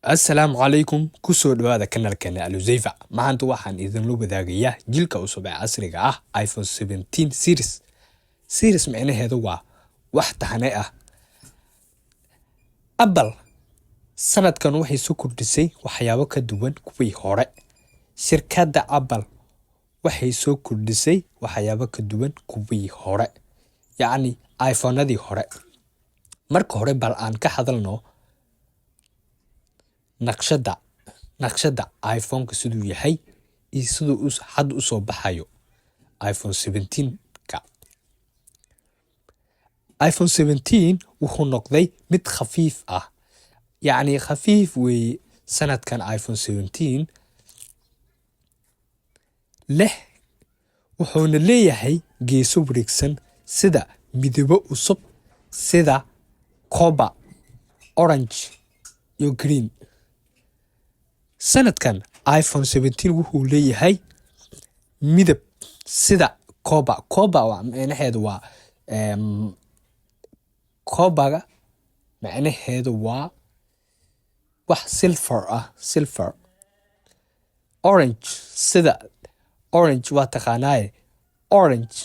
Assalaamu calaykum, kusoo dhawaada kanalkeena Aluseyfa. Maanta waxaan idinla wadaagayaa jilka cusub ee casriga ah, iPhone 17 series. Series micnaheedu waa wax taxane ah. Apple sanadkan waxay soo kordhisay waxyaabo ka duwan kuwii hore. Shirkadda Apple waxay soo kordhisay waxyaabo ka duwan kuwii hore, yacni iPhone-adii hore. Marka hore bal aan ka hadalno naqshadda iPhone-ka, siduu yahay iyo siduu hadda usoo baxayo iPhone 17-ka. iPhone 17 wuxuu noqday mid khafiif ah, yacni khafiif weeye sanadkan. iPhone 17 leh wuxuuna leeyahay geeso wareegsan, sida midabo cusub sida copper, orange iyo green. Sanadkan iPhone 17 wuxuu leeyahay midab sida copper. Copper waa micnaheedu waa copper-ga micnaheedu waa wax silver ah, silver. Orange, sida orange waa taqaanaaye, orange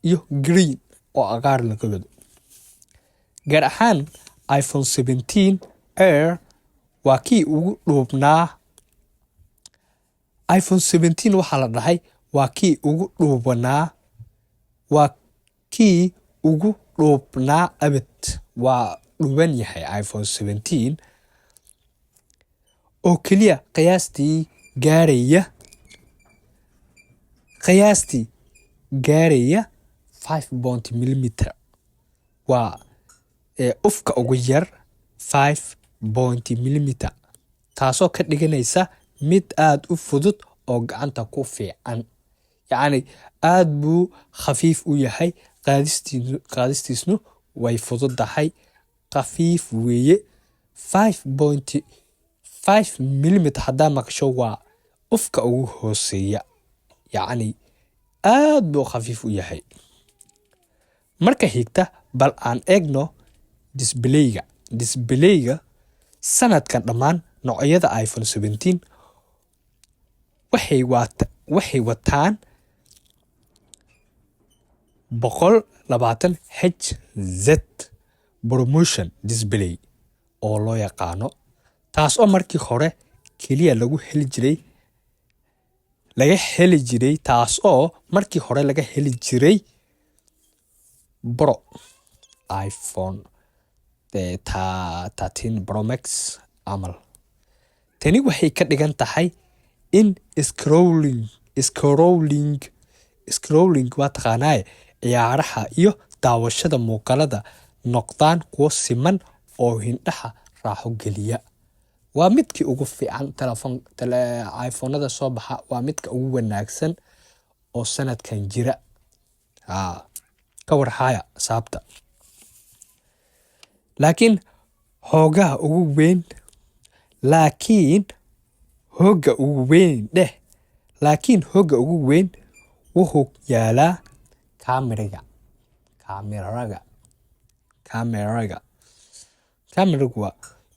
iyo green oo cagaar laga wado. Gaar ahaan iPhone 17 Air waa kii ugu dhuubnaa. iPhone 17 waxaa la dhahay waa kii ugu dhuubanaa, waa kii ugu dhuubnaa abid. Waa dhuuban yahay iPhone 17 oo keliya qiyaastii gaaraya 5 point millimeter. Waa ufka ugu yar 5 point millimeter, taasoo ka dhiganaysa mid aad u fudud oo gacanta ku fiican. Yacni aad buu khafiif u yahay, qaadistiisnu way fududahay, khafiif weeye. 5.5 millimeter haddaa maqasho, waa ufka ugu hooseeya, yacni aad buu khafiif u yahay. Marka xigta bal aan eegno display-ga. Display-ga sanadkan, dhammaan noocyada iPhone 17 waxay wataan 120 Hz ProMotion display oo loo yaqaano, taas oo markii hore keliya lagu heli jiray laga heli jiray taas oo markii hore laga heli jiray Pro, iPhone 13 Pro Max camal. Tani waxay ka dhigan tahay in scrolling, waa taqaanaaye, ciyaaraha iyo daawashada muuqaalada noqdaan kuwo siman oo hindhaha raaxo geliya. Waa midkii ugu fiican telefon iPhone-ada soo baxa, waa midka ugu wanaagsan oo sanadkan jira. Haa, ka warhaya saabta. Laakiin hogga ugu weyn wuxuu yaalaa kaamiraga kaamiraga kaamiraga. Kaamiragu waa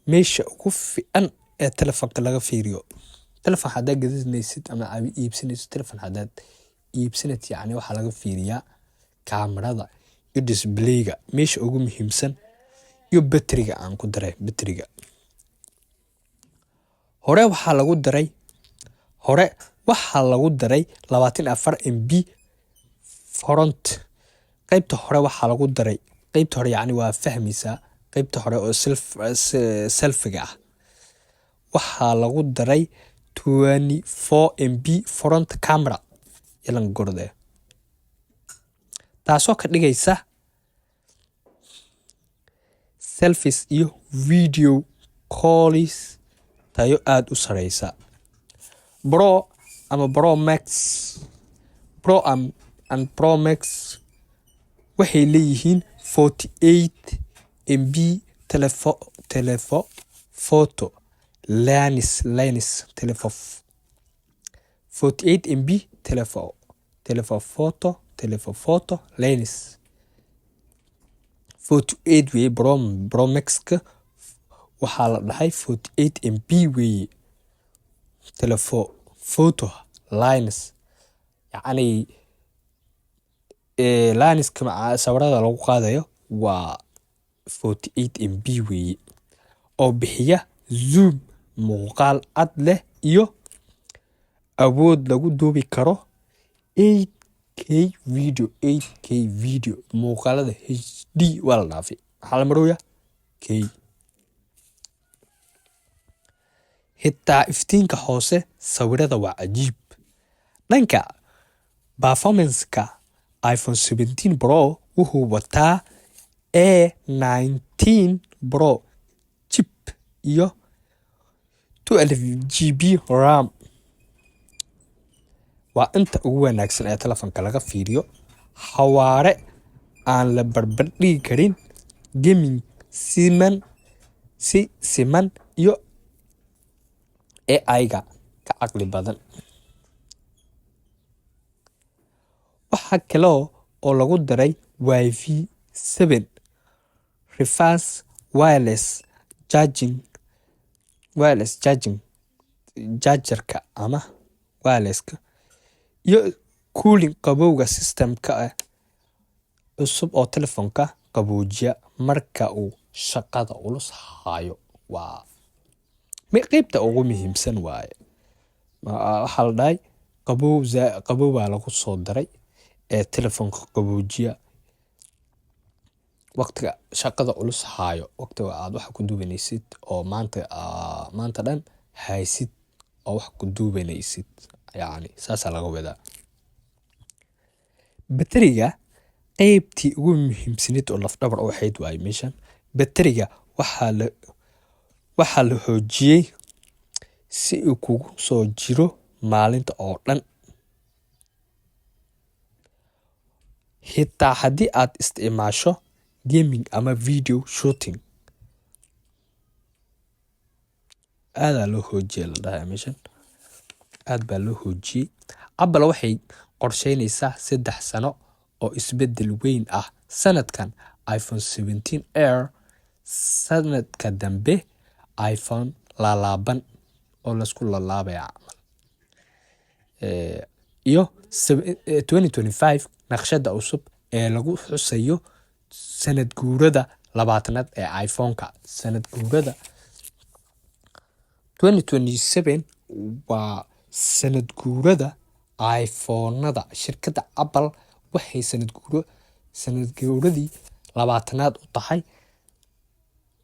meesha ugu fiican ee telefoonka laga fiiriyo. Telefon haddaad gadanaysid ama aad iibsanaysid, telefon haddaad iibsanaysid, yacni waxaa laga fiiriyaa kaamirada iyo display-ga, meesha ugu muhiimsan, iyo bateriga aan ku daray. Bateriga hore waxaa lagu daray 24 MB front. Qeybta hore waxaa lagu daray, qeybta hore yacni waa fahmaysaa, qeybta hore oo selfie-ga ah waxaa lagu daray 24 MB front camera yalan gorde, taasoo ka dhigaysa selfies iyo video calls tayo aada u sareysa. Pro ama Pro Max, Pro and Pro Max waxay leeyihiin 48 MB telephoto lens, 48 MB telephoto lens 48 wey. Pro Max-ka Waxaa la dhahay 48 MP weeye. Telephoto lens, yacni lenska sawirada lagu qaadayo waa 48 MP weeye, oo bixiya zoom muuqaal cad leh iyo awood lagu duubi karo 8K video. 8K video, muuqaalada HD waa la dhaafay, maxaa la marooya K. Xitaa iftiinka hoose sawirada waa cajiib. Dhanka performance-ka, iPhone 17 Pro wuxuu wataa A19 Pro chip iyo 12 GB RAM. Waa inta ugu wanaagsan ee telefonka laga fiiriyo. Xawaare aan la barbar dhigi karin, gaming siman si siman iyo AI-ga ka caqli badan. Waxaa kale oo lagu daray Wi-Fi 7, reverse wireless charging, charger-ka ama wireless-ka, iyo cooling qabowga system-ka ah cusub oo telefonka qaboojiya marka uu shaqada culus hayo. Waa qeybta ugu muhiimsan waaye. Waxaa la dhahay qabow qabow baa lagu soo daray ee telefonka qaboojiya waqtiga shaqada culus hayo, waqtiga aad wax ku duubanaysid oo maanta dhan haysid oo wax ku duubanaysid, yacni saasaa laga wadaa. Bateriga, qeybtii ugu muhiimsanayd oo lafdhabar u ahayd waaye meeshan. Bateriga waxaa la xoojiyey si uu kugu soo jiro maalinta oo dhan, xitaa haddii aad isticmaasho gaming ama video shooting. Aadaa loo xoojiyey la dhahay meeshan, aad baa loo xoojiyey. Apple waxay qorsheynaysaa 3 sano oo isbedel weyn ah. Sanadkan iPhone 17 Air, sanadka dambe iPhone laalaaban oo laisku laalaabaya camal, iyo 2025 naqshada cusub ee lagu xusayo sanad guurada 20aad ee iPhone-ka. Sanad guurada 2027 waa sanad guurada iPhone-nada. Shirkadda Apple waxay sanad guuradii 20aad u tahay.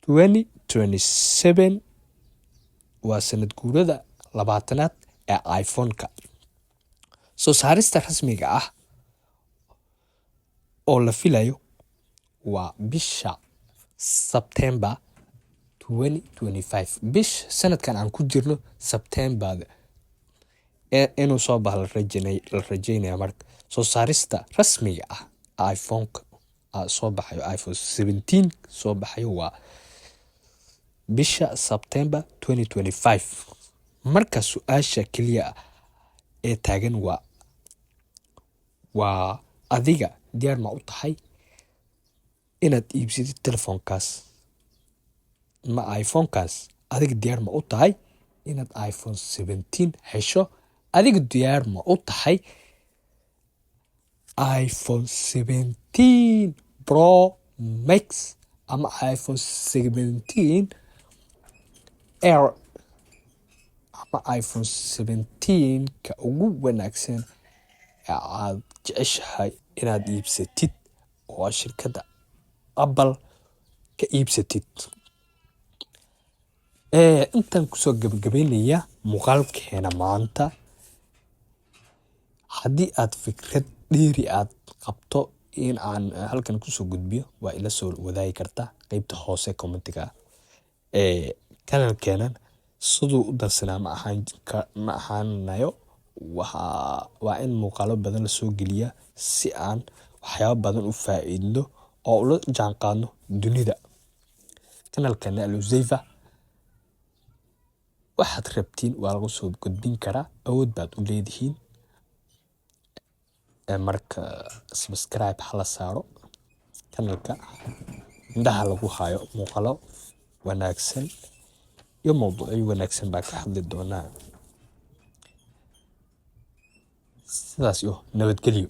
2027 waa sanad guurada 20aad ee iPhone-ka. Soo saarista rasmiga ah oo la filayo waa bisha September 2025, bish sanadkan aan ku jirno September inuu soo bax la rajeynaya. Marka soo saarista rasmiga ah iPhone-ka soo baxayo, iPhone 17 soo baxayo, waa bisha September 2025. Marka su-aasha keliya ee taagan waa: adiga diyaar ma u tahay inaad iibsatid telefoonkaas ma iPhone-kaas? Adiga diyaar ma u tahay inaad iPhone 17 hesho? Adiga diyaar ma u tahay iPhone 17 Pro Max ama iPhone 17 Air ama iPhone 17 ka ugu wanaagsan ee aad jeceshahay inaad iibsatid oo shirkadda Apple ka iibsatid? Intaan kusoo gabagabeynaya muuqaalkeena maanta. Haddii aad fikrad dheeri aad qabto in aan halkan kusoo gudbiyo, waa ila soo wadaagi kartaa qeybta hoose commentiga. Kanalkeenan siduu u darsanaa ma ahaanayo. Waa in muuqaalo badan lasoo geliyaa si aan waxyaabo badan u faa'iidno oo ula jaan qaadno dunida. Kanalkeena Al-Huzaifa, waxaad rabtiin waa lagu soo gudbin karaa, awood baad u leedihiin. Marka subscribe hala saaro kanalka, indhaha lagu hayo muuqaalo. wanaagsan iyo mowduucyo wanaagsan baan ka hadli doonaa. Sidaas iyo nabadgelyo.